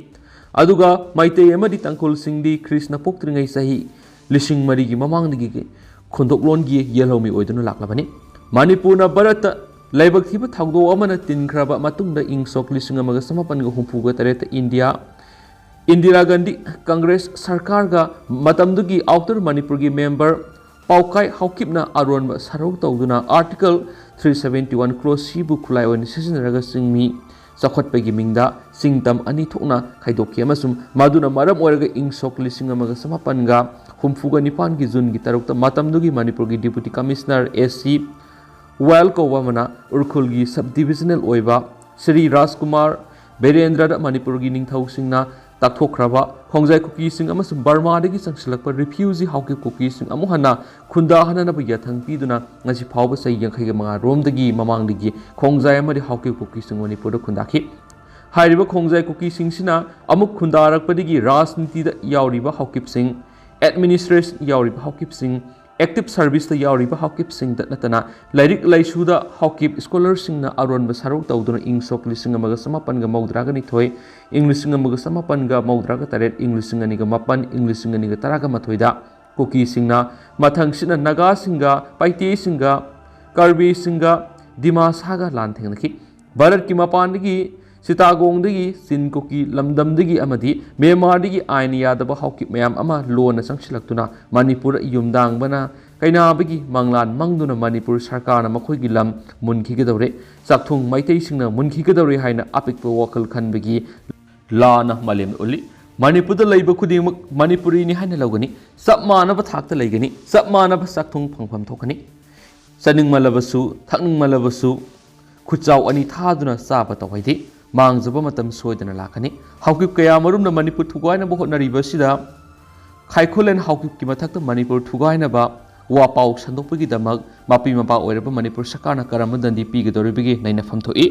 ꯑꯗꯨꯒ ꯃꯩꯇꯩ ꯑꯃꯗꯤ ꯇꯥꯡꯈꯨꯜꯁꯤꯡꯗꯤ ꯈ꯭ꯔꯤꯁꯅ ꯄꯣꯛꯇ꯭ꯔꯤꯉꯩ ꯆꯍꯤ ꯂꯤꯁꯤꯡ ꯃꯔꯤꯒꯤ ꯃꯃꯥꯡꯗꯒꯤ ꯈꯨꯟꯗꯣꯛꯂꯣꯟꯒꯤ ꯌꯦꯜꯍꯧꯃꯤ ꯑꯣꯏꯗꯨꯅ ꯂꯥꯛꯂꯕꯅꯤ꯫ ꯃꯅꯤꯄꯨꯔꯅ ꯚꯥꯔꯠꯇ ꯂꯥꯏꯕꯛ ꯊꯤꯕ ꯊꯧꯗꯣꯛ ꯑꯃꯅ ꯇꯤꯟꯈ꯭ꯔꯕ ꯃꯇꯨꯡꯗ ꯏꯪ ꯁꯣꯛ ꯂꯤꯁꯤꯡ ꯑꯃꯒ ꯆꯃꯥꯄꯟꯒ ꯍꯨꯝꯐꯨꯒ ꯇꯔꯦꯠꯇ ꯏꯟꯗꯤꯌꯥ, ꯏꯟꯗꯤꯔꯥ ꯒꯥꯟꯙꯤ ꯀꯪꯒ꯭ꯔꯦꯁ ꯁꯔꯀꯥꯔꯒ ꯃꯇꯝꯗꯨꯒꯤ ꯑꯥꯎꯇꯔ ꯃꯅꯤꯄꯨꯔꯒꯤ ꯃꯦꯝꯕꯔ ꯄꯥꯎꯀꯥꯏ ꯍꯥꯎꯀꯤꯞꯅ ꯑꯔꯣꯟꯕ ꯁꯔꯧ ꯇꯧꯗꯨꯅ article three seventy one close ꯁꯤꯕꯨ ꯈꯨꯠꯂꯥꯏ ꯑꯣꯏꯅ ꯁꯤꯖꯤꯟꯅꯔꯒ ꯆꯤꯡꯃꯤ ꯆꯥꯎꯈꯠꯄꯒꯤ ꯃꯤꯡꯗ ꯆꯤꯡ ꯇꯝ ꯑꯅꯤ ꯊꯣꯛꯅ ꯈꯥꯏꯗꯣꯛꯈꯤ ꯑꯃꯁꯨꯡ ꯃꯗꯨꯅ ꯃꯔꯝ ꯑꯣꯏꯔꯒ ꯏꯪ ꯁꯣꯛ ꯂꯤꯁꯤꯡ ꯑꯃꯒ ꯆꯃꯥꯄꯟꯒ ꯍꯨꯝꯐꯨꯒ ꯅꯤꯄꯥꯟꯒꯤ ꯖꯨꯟꯒꯤ ꯇꯔꯨꯛꯇ ꯃꯇꯝꯗꯨꯒꯤ ꯃꯅꯤꯄꯨꯔꯒꯤ ꯗꯤꯄꯨꯇꯤ ꯀꯃꯤꯁꯅꯔ ꯑꯦ ꯁꯤ ꯋꯥꯌꯦꯜ ꯀꯧꯕ ꯑꯃꯅ ꯎꯔꯈꯨꯜꯒꯤ ꯁꯕ ꯗꯤꯕꯤꯖꯅꯦꯜ ꯑꯣꯏꯕ ꯁ꯭ꯔꯤ ꯔꯥꯖꯀꯨꯃꯥꯔ ꯕꯤꯔꯦꯟꯗ꯭ꯔꯗ ꯃꯅꯤꯄꯨꯔꯒꯤ ꯅꯤꯡꯊꯧꯁꯤꯡꯅ ꯇꯥꯛꯊꯣꯛꯈ꯭ꯔꯕ ꯈꯣꯡꯖꯥꯏ ꯀꯨꯀꯤꯁꯤꯡ ꯑꯃꯁꯨꯡ ꯕꯔꯃꯥꯗꯒꯤ ꯆꯪꯁꯤꯜꯂꯛꯄ ꯔꯤꯐ꯭ꯌꯨꯖꯤ ꯍꯥꯎꯀꯤꯞ ꯀꯨꯀꯤꯁꯤꯡ ꯑꯃꯨꯛ ꯍꯟꯅ ꯈꯨꯟꯗꯥꯍꯟꯅꯅꯕ ꯌꯥꯊꯪ ꯄꯤꯗꯨꯅ ꯉꯁꯤ ꯐꯥꯎꯕ ꯆꯍꯤ ꯌꯥꯡꯈꯩꯒ ꯃꯉꯥ ꯔꯣꯝꯗꯒꯤ ꯃꯃꯥꯡꯗꯒꯤ ꯈꯣꯡꯖꯥꯏ ꯑꯃꯗꯤ ꯍꯥꯎꯀꯤꯞ ꯀꯨꯀꯤꯁꯤꯡ ꯃꯅꯤꯄꯨꯔꯗ ꯈꯨꯟꯗꯥꯈꯤ꯫ ꯍꯥꯏꯔꯤꯕ ꯈꯣꯡꯖꯥꯏ ꯀꯨꯀꯤꯁꯤꯡꯁꯤꯅ ꯑꯃꯨꯛ ꯈꯨꯟꯗꯥꯔꯛꯄꯗꯒꯤ ꯔꯥꯖꯅꯤꯇꯤꯗ ꯌꯥꯎꯔꯤꯕ ꯍꯥꯎꯀꯤꯞꯁꯤꯡ, ꯑꯦꯗꯃꯤꯅꯤꯁꯇ꯭ꯔꯦꯁꯟ ꯌꯥꯎꯔꯤꯕ ꯍꯥꯎꯀꯤꯞꯁꯤꯡ, ꯑꯦꯛꯇꯤꯚ ꯁꯔꯚꯤꯁꯇ ꯌꯥꯎꯔꯤꯕ ꯍꯥꯎꯀꯤꯞꯁꯤꯡꯗ ꯅꯠꯇꯅ ꯂꯥꯏꯔꯤꯛ ꯂꯥꯏꯁꯨꯗ ꯍꯥꯎꯀꯤꯞ ꯁ꯭ꯀꯣꯂꯔꯁꯤꯡꯅ ꯑꯔꯣꯟꯕ ꯁꯔꯧ ꯇꯧꯗꯨꯅ ꯏꯪ ꯁꯣꯛ ꯂꯤꯁꯤꯡ ꯑꯃꯒ ꯆꯃꯥꯄꯟꯒ ꯃꯧꯗ꯭ꯔꯥꯒ ꯅꯤꯊꯣꯏ, ꯏꯪ ꯂꯤꯁꯤꯡ ꯑꯃꯒ ꯆꯃꯥꯄꯟꯒ ꯃꯧꯗ꯭ꯔꯥꯒ ꯇꯔꯦꯠ, ꯏꯪ ꯂꯤꯁꯤꯡ ꯑꯅꯤꯒ ꯃꯥꯄꯟ, ꯏꯪ ꯂꯤꯁꯤꯡ ꯑꯅꯤꯒ ꯇꯔꯥꯒ ꯃꯥꯊꯣꯏꯗ ꯀꯨꯀꯤꯁꯤꯡꯅ ꯃꯊꯪꯁꯤꯠꯅ ꯅꯥꯒꯥꯁꯤꯡꯒ, ꯄꯥꯏꯇꯦꯁꯤꯡꯒ, ꯀꯥꯔꯕꯤꯁꯤꯡꯒ, ꯗꯤꯃꯥꯁꯥꯒ ꯂꯥꯟꯊꯦꯡꯅꯈꯤ꯫ ꯚꯥꯔꯠꯀꯤ ꯃꯄꯥꯟꯗꯒꯤ, ꯆꯤꯇꯥꯒꯣꯡꯗꯒꯤ, ꯆꯤꯟ ꯀꯨꯀꯤ ꯂꯝꯗꯝꯗꯒꯤ ꯑꯃꯗꯤ ꯃ꯭ꯌꯥꯟꯃꯥꯔꯗꯒꯤ ꯑꯥꯏꯟ ꯌꯥꯗꯕ ꯍꯥꯎꯀꯤꯞ ꯃꯌꯥꯝ ꯑꯃ ꯂꯣꯟꯅ ꯆꯪꯁꯤꯜꯂꯛꯇꯨꯅ ꯃꯅꯤꯄꯨꯔ ꯌꯨꯝꯗꯥꯡꯕꯅ ꯀꯩꯅꯥꯕꯒꯤ ꯃꯪꯂꯥꯟ ꯃꯪꯗꯨꯅ ꯃꯅꯤꯄꯨꯔ ꯁꯔꯀꯥꯔꯅ ꯃꯈꯣꯏꯒꯤ ꯂꯝ ꯃꯨꯟꯈꯤꯒꯗꯧꯔꯦ, ꯆꯥꯛꯊꯨꯡ ꯃꯩꯇꯩꯁꯤꯡꯅ ꯃꯨꯟꯈꯤꯒꯗꯧꯔꯦ ꯍꯥꯏꯅ ꯑꯄꯤꯛꯄ ꯋꯥꯈꯜ ꯈꯟꯕꯒꯤ ꯂꯥꯅ ꯃꯥꯂꯦꯝꯗ ꯎꯠꯂꯤ꯫ ꯃꯅꯤꯄꯨꯔꯗ ꯂꯩꯕ ꯈꯨꯗꯤꯡꯃꯛ ꯃꯅꯤꯄꯨꯔꯤꯅꯤ ꯍꯥꯏꯅ ꯂꯧꯒꯅꯤ, ꯆꯞ ꯃꯥꯟꯅꯕ ꯊꯥꯛꯇ ꯂꯩꯒꯅꯤ, ꯆꯞ ꯃꯥꯟꯅꯕ ꯆꯥꯛꯊꯨꯡ ꯐꯪꯐꯝ ꯊꯣꯛꯀꯅꯤ꯫ ꯆꯥꯅꯤꯡꯃꯜꯂꯕꯁꯨ, ꯊꯛꯅꯤꯡꯃꯜꯂꯕꯁꯨ, ꯈꯨꯠꯆꯥꯎ ꯑꯅꯤ ꯊꯥꯗꯨꯅ ꯆꯥꯕ ꯇꯧꯍꯩꯗꯦ꯫ ꯃꯥꯡꯖꯕ ꯃꯇꯝ ꯁꯣꯏꯗꯅ ꯂꯥꯛꯀꯅꯤ꯫ ꯍꯥꯎꯀꯤꯞ ꯀꯌꯥ ꯃꯔꯨꯝꯅ ꯃꯅꯤꯄꯨꯔ ꯊꯨꯒꯥꯏꯅꯕ ꯍꯣꯠꯅꯔꯤꯕ ꯑꯁꯤꯗ ꯈꯥꯏꯈꯨꯂꯦꯟ ꯍꯥꯎꯀꯤꯞꯀꯤ ꯃꯊꯛꯇ ꯃꯅꯤꯄꯨꯔ ꯊꯨꯒꯥꯏꯅꯕ ꯋꯥꯄꯥꯎ ꯁꯟꯗꯣꯛꯄꯒꯤꯗꯃꯛ ꯃꯄꯤ ꯃꯄꯥ ꯑꯣꯏꯔꯕ ꯃꯅꯤꯄꯨꯔ ꯁꯔꯀꯥꯔꯅ ꯀꯔꯝꯕ ꯗꯟꯗꯤ ꯄꯤꯒꯗꯧꯔꯤꯕꯒꯦ ꯅꯩꯅꯐꯝ ꯊꯣꯛꯏ꯫